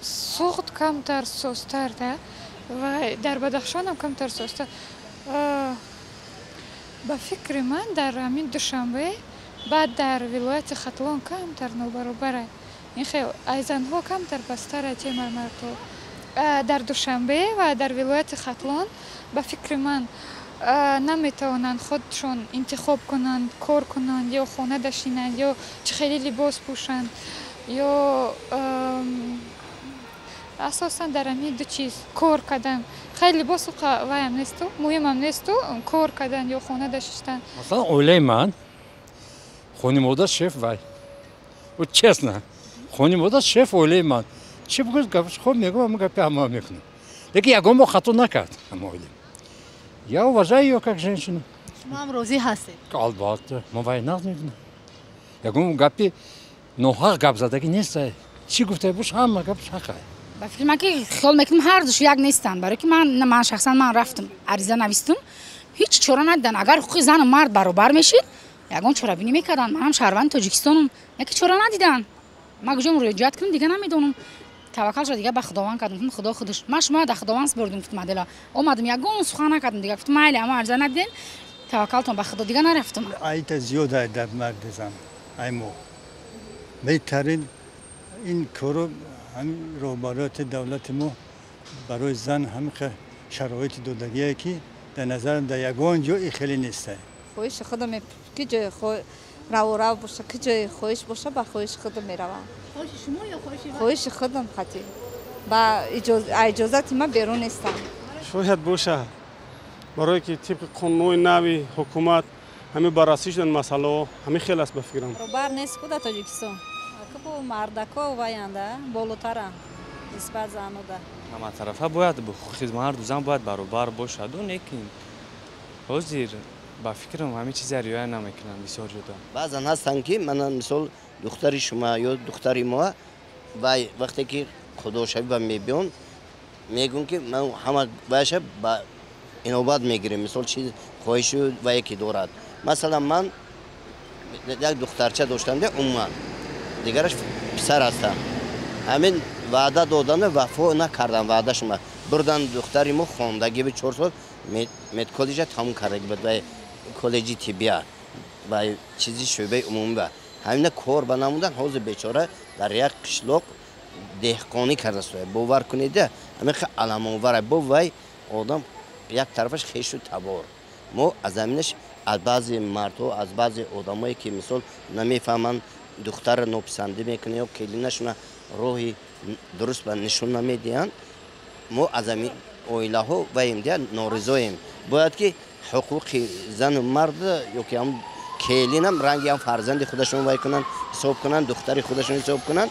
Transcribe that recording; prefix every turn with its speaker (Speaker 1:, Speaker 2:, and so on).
Speaker 1: Суғд камтар созтар да ва дар Бадахшонам камтар созтар. Ба фикри ман, дар ҳамин Душанбе, баъд дар вилояти Хатлон камтар нобаробара. Ин хел ай занҳо камтар пасттара, че мардҳо. Дар Душанбе ва дар вилояти Хатлон, ба фикри ман, наметавонанд худшон интихоб кунанд, кор кунанд ё хона дашинанд, ё чӣ хеле либос пӯшанд, ё асосан дар ҳамин ду чиз: кор кардан, хеле либосу ваям несту, муҳимам несту, кор кардан ё хона дашиштан.
Speaker 2: Масалан, оилаи ман хонимода шеф вай, честно, хонимода шеф оилаи ман. Чӣ бигӯ, гапаш хоб мегӯ, ама гапи ҳама мекунам, лекин ягон бор хато накард ҳама оилаи. Я уважаю её как женщину.
Speaker 3: Шумо ҳам розӣ ҳастед?
Speaker 2: Албатта, ман вай нағз мебинам. Ягон гапи ноҳақ гап задагӣ нест. Чӣ гуфта бош, ҳама гапаш ҳақ.
Speaker 4: Ба фикри ман, ки хиёл мекунам, ҳардуш як нестанд, барое ки ман шахсан ман рафтам, ариза навистум, ҳеҷ чора надидан. Агар ҳуқуқи зану мард баробар мешид, ягон чорабинӣ мекарданд. Манам шаҳрванди Тоҷикистонам, яке чора надидан. Ман куҷо муроҷиат кунам, дига намедонам. Таваккалша дига ба Худованд кардам. Гуфтам, Худо худаш, ман шумо дар Худованд супурдум. Гуфтам, адела омадам, ягон сухан накардам дига. Гуфтам, майли, ама ариза надидем, таваккалтон ба Худо, дига нарафтам.
Speaker 5: Айта зиёд ай дар марди зан, ай мо беҳтарин ин корро ҳамин роҳбароти давлати мо барои зан ҳамин шароити додагие, ки дар назарам дар ягон ҷо и хеле нестай.
Speaker 6: Хоҳиши худам, ки ҷои раву рав боша, ки ҷои хоҳиш боша, ба хоҳиши худам меравам.
Speaker 3: Хоҳиши шумо ё хоҳиши?
Speaker 6: Хоҳиши худам хати ба иҷозати ман берун нестам.
Speaker 7: Шояд боша, барое ки тибқи қонунҳои нави ҳукумат ҳамин баррасӣ шудан масъалаҳо ҳамин хел аст, ба фикрам.
Speaker 8: Баробар нест ку дар Тоҷикистон. Бо мардако ваянда болотаранд нисбат занода.
Speaker 9: Ҳаматарафа бояд ҳуқуқи марду зан бояд баробар бошаду, лекин ҳозир, ба фикрам, ҳамин чиза риоя намекунанд бисёр ҷудо.
Speaker 10: Баъзан ҳастанд, ки мана мисол духтари шумо ё духтари мо вай вақте ки худошавӣ ба мебиён, мегӯм, ки ман ҳама вайша ба инобат мегирем, мисол чиз хоҳишу вае ки дорад. Масалан, ман як духтарча доштам, де умуман дигараш писар ҳастам. Ҳамин ваъда додану вафо накардам ваъдашма. Бурдан духтари мо хондагӣ би 4 сол медколлеҷа тамом кардаги буд, вай коллеҷи тиббия ва чизи шӯъбаи умумӣ ба ҳамина кор ба намудан. Ҳозир бечора дар як қишлоқ деҳқонӣ кардааст. Бовар кунед, ҳамин аламовара бо вай одам як тарафаш хешу табор. Мо аз ҳаминаш аз баъзе мардҳо, аз баъзе одамое, ки мисол намефаҳманд, духтарро нописандӣ мекунанд ё келинашона роҳи дуруст ба нишон намедиҳанд, мо аз ҳамин оилаҳо ваем дия норизоем. Бояд ки ҳуқуқи зану мард ё ки ҳам келинам ранги ҳам фарзанди худашон вай кунанд, ҳисоб кунанд, духтари худашон ҳисоб кунанд.